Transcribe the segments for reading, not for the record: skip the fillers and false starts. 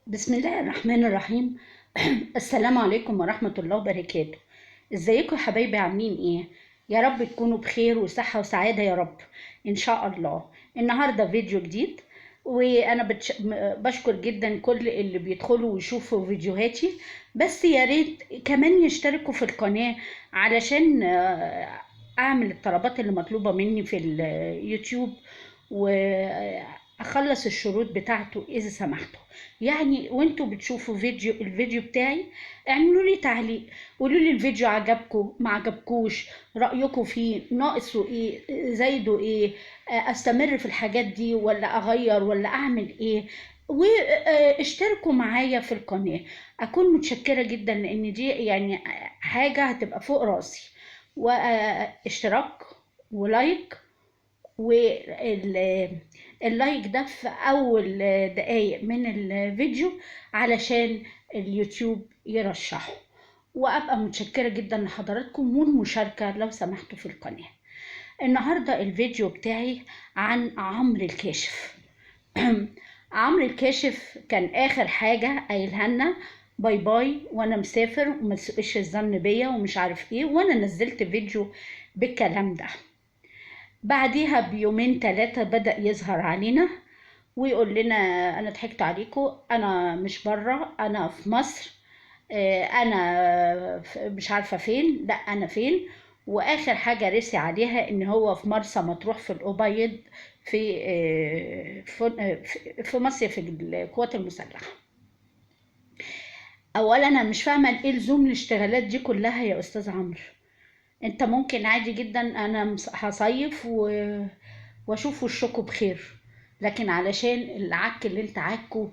بسم الله الرحمن الرحيم. السلام عليكم ورحمة الله وبركاته. ازيكم يا حبايبي، عاملين ايه؟ يا رب تكونوا بخير وصحة وسعادة يا رب ان شاء الله. النهاردة فيديو جديد، وانا بشكر جدا كل اللي بيدخلوا ويشوفوا فيديوهاتي، بس يا ريت كمان يشتركوا في القناة علشان اعمل الطلبات اللي مطلوبة مني في اليوتيوب واخلص الشروط بتاعته اذا سمحتوا. يعني وانتوا بتشوفوا الفيديو بتاعي اعملوا لي تعليق، قولوا لي الفيديو عجبكم ما عجبكوش، رايكم فيه، ناقصه ايه، زايدة ايه، استمر في الحاجات دي ولا اغير ولا اعمل ايه، واشتركوا معايا في القناة. اكون متشكره جدا لان دي يعني حاجة هتبقى فوق راسي. واشتراك و like، وال like ده في اول دقايق من الفيديو علشان اليوتيوب يرشحه. وابقى متشكرة جدا لحضراتكم والمشاركة لو سمحتوا في القناة. النهاردة الفيديو بتاعي عن عمرو الكاشف. عمرو الكاشف كان اخر حاجة قايلها لنا bye bye وانا مسافر وما تسوقش الظن بيا ومش عارف ايه، وانا نزلت فيديو بالكلام ده. بعديها بيومين ثلاثة بدأ يظهر علينا ويقول لنا أنا ضحكت عليكم، أنا مش برا، أنا في مصر، أنا مش عارفة فين، لا أنا فين. وآخر حاجة رسي عليها إن هو في مرسى مطروح في الأبيض في مصر في القوات المسلحة. أولا أنا مش فاهمة إيه لزوم الاشتغالات دي كلها يا أستاذ عمرو. انت ممكن عادي جدا انا هصيف واشوف وشكوا بخير، لكن علشان العك اللي انت عكه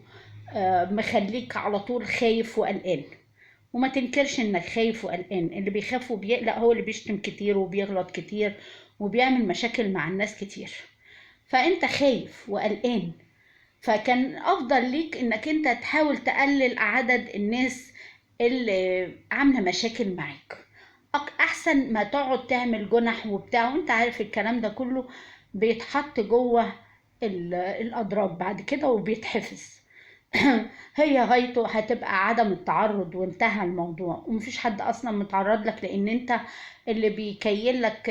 مخليك على طول خايف وقلقان. وما تنكرش انك خايف وقلقان. اللي بيخاف وبيقلق هو اللي بيشتم كتير وبيغلط كتير وبيعمل مشاكل مع الناس كتير. فانت خايف وقلقان، فكان افضل ليك انك انت تحاول تقلل عدد الناس اللي عامله مشاكل معاك، احسن ما تقعد تعمل جنح وبتاع، وانت عارف الكلام ده كله بيتحط جوه الادراج بعد كده وبيتحفظ. هي غايته هتبقى عدم التعرض وانتهى الموضوع، ومفيش حد اصلا متعرض لك، لان انت اللي بيكيل لك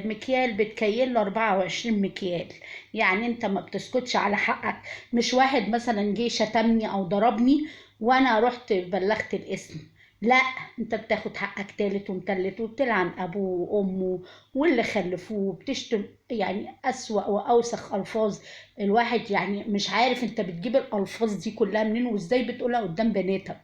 مكيال بتكيل له 24 مكيال. يعني انت ما بتسكتش على حقك. مش واحد مثلا جه شتمني او ضربني وانا رحت بلغت الاسم، لا انت بتاخد حقك تالت ومتلت وبتلعن ابوه وامه واللي خلفوه، وبتشتم يعني اسوأ واوسخ الفاظ. الواحد يعني مش عارف انت بتجيب الالفاظ دي كلها منين وازاي بتقولها قدام بناتك.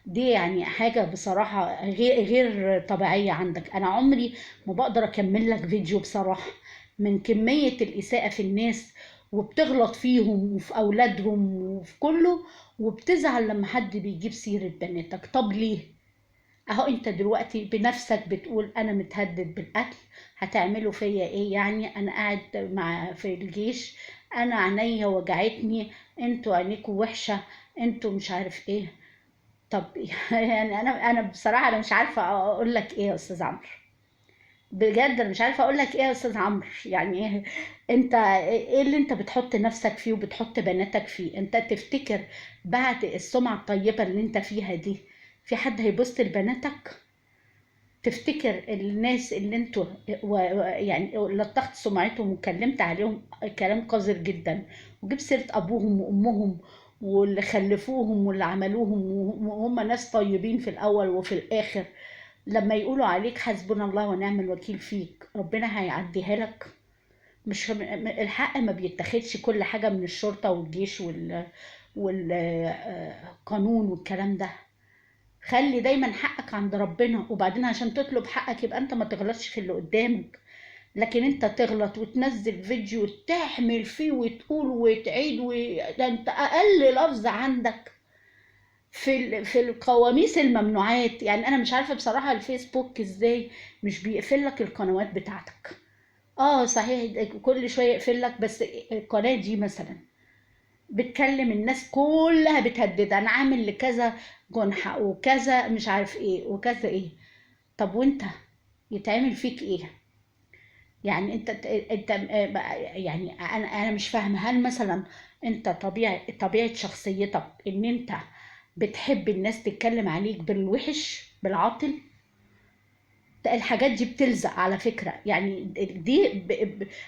دي يعني حاجة بصراحة غير طبيعية عندك. انا عمري ما بقدر اكمل لك فيديو بصراحة من كمية الاساءة في الناس، وبتغلط فيهم وفي اولادهم وفي كله، وبتزعل لما حد بيجيب سيرة بناتك. طب ليه؟ اهو انت دلوقتي بنفسك بتقول انا متهدد بالقتل، هتعملوا فيا ايه يعني؟ انا قاعد في الجيش، انا عينيا وجعتني، انتوا عينيكوا وحشة، انتوا مش عارف ايه. طب يعني انا بصراحة انا مش عارفة اقول لك ايه يا استاذ عمرو، بجد انا مش عارفه اقول لك ايه يا استاذ عمرو. يعني انت ايه اللي انت بتحط نفسك فيه وبتحط بناتك فيه؟ انت تفتكر بعد السمعة الطيبة اللي انت فيها دي في حد هيبص لبناتك؟ تفتكر الناس اللي انتوا يعني لطخت سمعتهم وكلمت عليهم كلام قذر جدا وجيب سيره ابوهم وامهم واللي خلفوهم واللي عملوهم، وهم ناس طيبين في الاول وفي الاخر، لما يقولوا عليك حسبنا الله ونعم الوكيل فيك، ربنا هيعديها لك؟ مش الحق ما بيتاخدش كل حاجة من الشرطة والجيش والقانون والكلام ده. خلي دايما حقك عند ربنا، وبعدين عشان تطلب حقك يبقى انت ما تغلطش في اللي قدامك، لكن انت تغلط وتنزل فيديو تحمل فيه وتقول وتعيد ده انت اقل لفظ عندك في القواميس الممنوعات. يعني انا مش عارفه بصراحة الفيسبوك ازاي مش بيقفل لك القنوات بتاعتك. صحيح كل شوية يقفل لك، بس القناة دي مثلا بتكلم الناس كلها بتهدد، انا عامل لكذا جنحه وكذا مش عارف ايه وكذا ايه. طب وانت يتعمل فيك ايه؟ يعني انت يعني انا مش فاهمه، هل مثلا انت طبيعة شخصيتك ان انت بتحب الناس تتكلم عليك بالوحش بالعاطل. الحاجات دي بتلزق على فكرة، يعني دي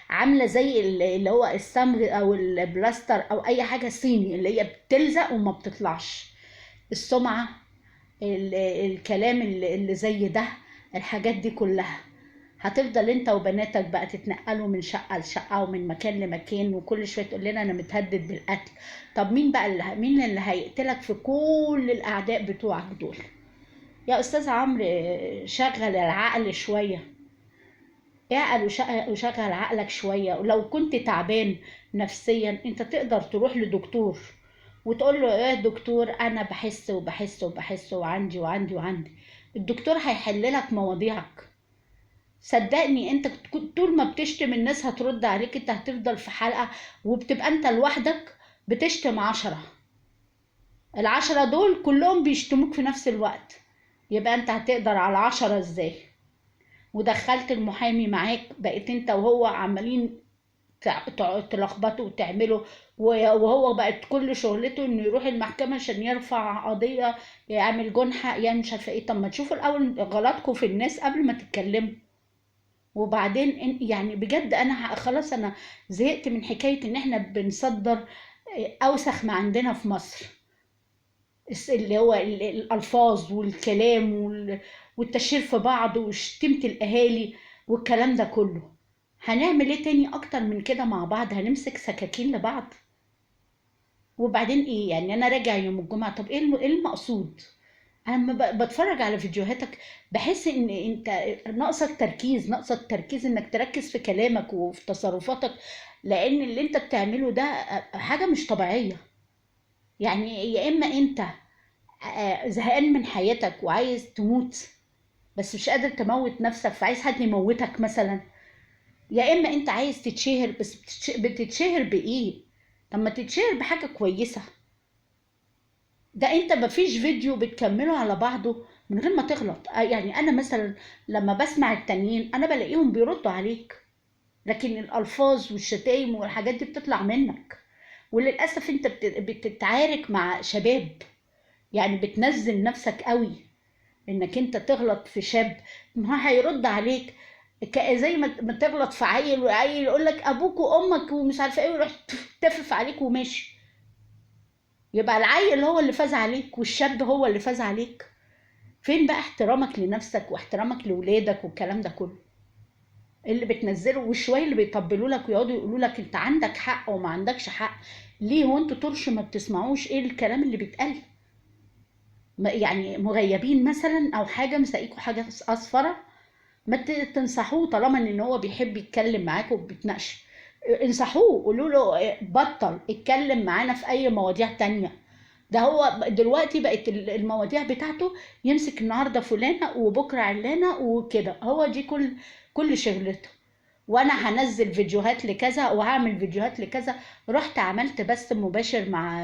عاملة زي اللي هو الصمغ او البلاستر او اي حاجة صيني اللي هي بتلزق وما بتطلعش. السمعة، الكلام اللي زي ده، الحاجات دي كلها هتفضل انت وبناتك بقى تتنقلوا من شقة لشقة ومن مكان لمكان، وكل شوية تقول لنا انا متهدد بالقتل. طب مين بقى مين اللي هيقتلك في كل الاعداء بتوعك دول؟ يا استاذ عمرو شغل العقل شوية، اعقل وشغل عقلك شوية. ولو كنت تعبان نفسيا انت تقدر تروح لدكتور وتقول له ايه دكتور انا بحس وبحس وبحس وعندي وعندي وعندي، الدكتور هيحل لك مواضيعك. صدقني انت طول ما بتشتم الناس هترد عليك، انت هتفضل في حلقة وبتبقى انت لوحدك بتشتم 10، ال10 دول كلهم بيشتموك في نفس الوقت، يبقى انت هتقدر على 10 ازاي؟ ودخلت المحامي معاك، بقيت انت وهو عمالين تلخبطوا وتعملوا، وهو بقت كل شغلته انه يروح المحكمة عشان يرفع قضية، يعمل جنحة، يعمل مش عارفة ايه. طب ما تشوفوا الاول غلطكم في الناس قبل ما تتكلموا. وبعدين بجد انا خلاص انا زهقت من حكاية ان احنا بنصدر اوسخ ما عندنا في مصر، اللي هو الالفاظ والكلام والتشهير في بعض وشتيمة الاهالي والكلام ده كله. هنعمل ايه تاني اكتر من كده مع بعض؟ هنمسك سكاكين لبعض؟ وبعدين ايه يعني انا راجع يوم الجمعة، طب ايه المقصود؟ انا لما بتفرج على فيديوهاتك بحس ان انت ناقصك تركيز، ناقصك تركيز انك تركز في كلامك وفي تصرفاتك، لان اللي انت بتعمله ده حاجة مش طبيعية. يا اما انت زهقان من حياتك وعايز تموت بس مش قادر تموت نفسك فعايز حد يموتك مثلا، يا اما انت عايز تتشهر بس بتتشهر بايه؟ طب ما تتشهر بحاجة كويسة. ده انت مفيش فيديو بتكمله على بعضه من غير ما تغلط. انا مثلا لما بسمع التانيين انا بلاقيهم بيردوا عليك، لكن الالفاظ والشتايم والحاجات دي بتطلع منك. وللاسف انت بتتعارك مع شباب، بتنزل نفسك قوي انك انت تغلط في شاب، ما هيرد عليك زي ما تغلط في عيل وعيل يقول لك ابوك وامك ومش عارفه ايه ويروح تفف عليك وماشي. يبقى العيل هو اللي فاز عليك والشاب هو اللي فاز عليك. فين بقى احترامك لنفسك واحترامك لولادك والكلام ده كله اللي بتنزله؟ وشويه اللي بيطبلوا لك ويقعدوا يقولوا لك انت عندك حق وما عندكش حق. ليه هو انتوا طرش ما بتسمعوش ايه الكلام اللي بيتقال؟ مغيبين مثلا او حاجه، مساقيكوا حاجه اصفره، ما تنصحوه طالما ان هو بيحب يتكلم معاك وبيتناقش، انصحوه قولوا له بطل اتكلم معانا في اي مواضيع تانية. ده هو دلوقتي بقت المواضيع بتاعته يمسك النهارده فلانه وبكره علانه وكده، هو دي كل شغلته. وانا هنزل فيديوهات لكذا وهعمل فيديوهات لكذا. رحت عملت بث مباشر مع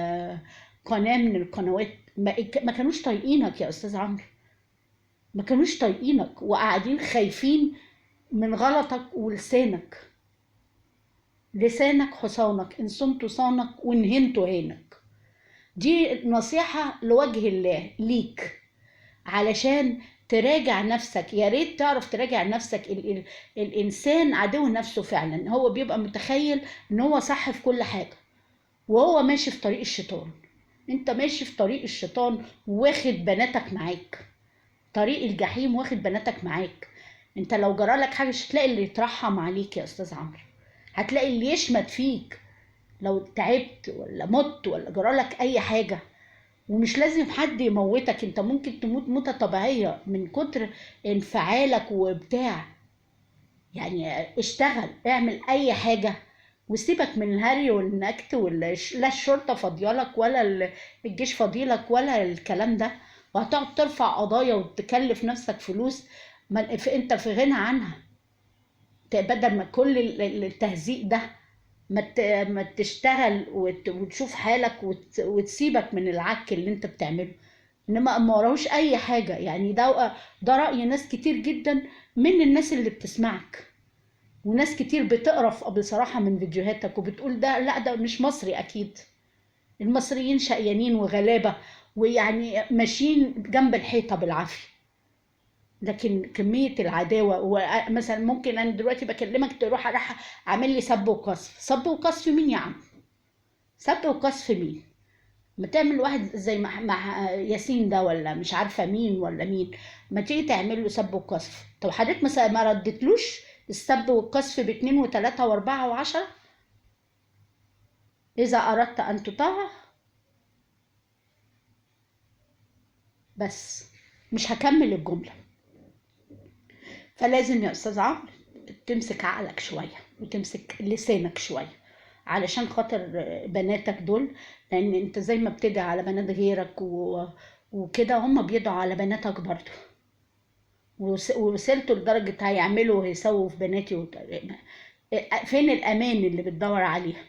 قناه من القنوات، ما كانوش طايقينك يا استاذ عمرو، ما كانوش طايقينك وقاعدين خايفين من غلطك ولسانك. لسانك حصانك، ان صنت صانك وان هنت هانك. دي نصيحة لوجه الله ليك علشان تراجع نفسك. يا ريت تعرف تراجع نفسك. الإنسان عدو نفسه فعلا، هو بيبقى متخيل إن هو صح في كل حاجة وهو ماشي في طريق الشيطان. انت ماشي في طريق الشيطان واخد بناتك معاك، طريق الجحيم واخد بناتك معاك. انت لو جرالك حاجة مش هتلاقي اللي يترحم عليك يا أستاذ عمرو، هتلاقي اللي يشمت فيك لو تعبت ولا مت ولا جرالك أي حاجة. ومش لازم حد يموتك، انت ممكن تموت موتة طبيعية من كتر انفعالك وبتاع. اشتغل، اعمل أي حاجة وسيبك من الهري والنكت لا الشرطة فاضيالك ولا الجيش فاضيلك ولا الكلام ده، وهتقعد ترفع قضايا وتكلف نفسك فلوس ما انت في غنى عنها. بدل ما كل التهزيق ده ما تشتغل وتشوف حالك وتسيبك من العك اللي انت بتعمله، انما ما وراهوش اي حاجة. ده رأي ناس كتير جدا من الناس اللي بتسمعك. وناس كتير بتقرف بصراحة من فيديوهاتك وبتقول ده لا ده مش مصري أكيد. المصريين شقيانين وغلابة ويعني ماشيين جنب الحيطة بالعافية، لكن كمية العداوة، ومثلا ممكن أنا دلوقتي بكلمك تروح راح عامل لي سب وقصف. سب وقصف مين يا عم؟ سب وقصف مين؟ ما تعمل واحد زي مع ياسين ده ولا مش عارفة مين ولا مين، ما تيجي تعمل له سب وقصف. طب حضرتك ما ردتلوش السب والقصف ب2 و3 و4 و10؟ إذا أردت أن تطاع بس مش هكمل الجملة. فلازم يا أستاذ عمرو تمسك عقلك شوية وتمسك لسانك شوية علشان خاطر بناتك دول، لأن أنت زي ما بتدعي على بنات غيرك وكده هم بيدعوا على بناتك برضو. ووصلتوا لدرجة هيعملوا وهيسووا في بناتي فين الأمان اللي بتدور عليه؟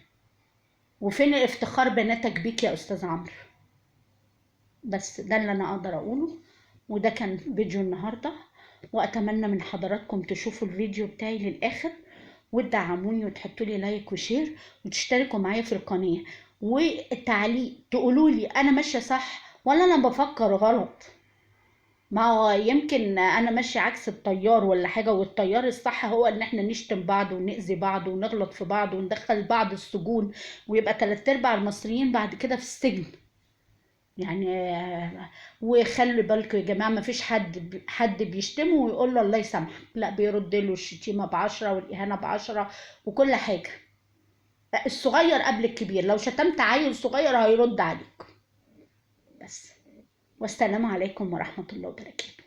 وفين الافتخار بناتك بيك يا أستاذ عمرو؟ بس ده اللي أنا أقدر أقوله، وده كان فيديو النهاردة، وأتمنى من حضراتكم تشوفوا الفيديو بتاعي للآخر وتدعموني وتحطوا لي like و share وتشتركوا معايا في القناة، والتعليق تقولوا لي أنا ماشية صح ولا أنا بفكر غلط. ما هو يمكن أنا ماشية عكس التيار ولا حاجة، والتيار الصح هو إن إحنا نشتم بعض ونأذي بعض ونغلط في بعض وندخل بعض السجون، ويبقى 3/4 المصريين بعد كده في السجن. وخلي بالكم يا جماعة، ما فيش حد بيشتمه ويقول له الله يسامحك، لا بيرد له الشتيمة ب10 والإهانة ب10 وكل حاجة. الصغير قبل الكبير، لو شتمت عيل صغير هيرد عليك. بس، والسلام عليكم ورحمة الله وبركاته.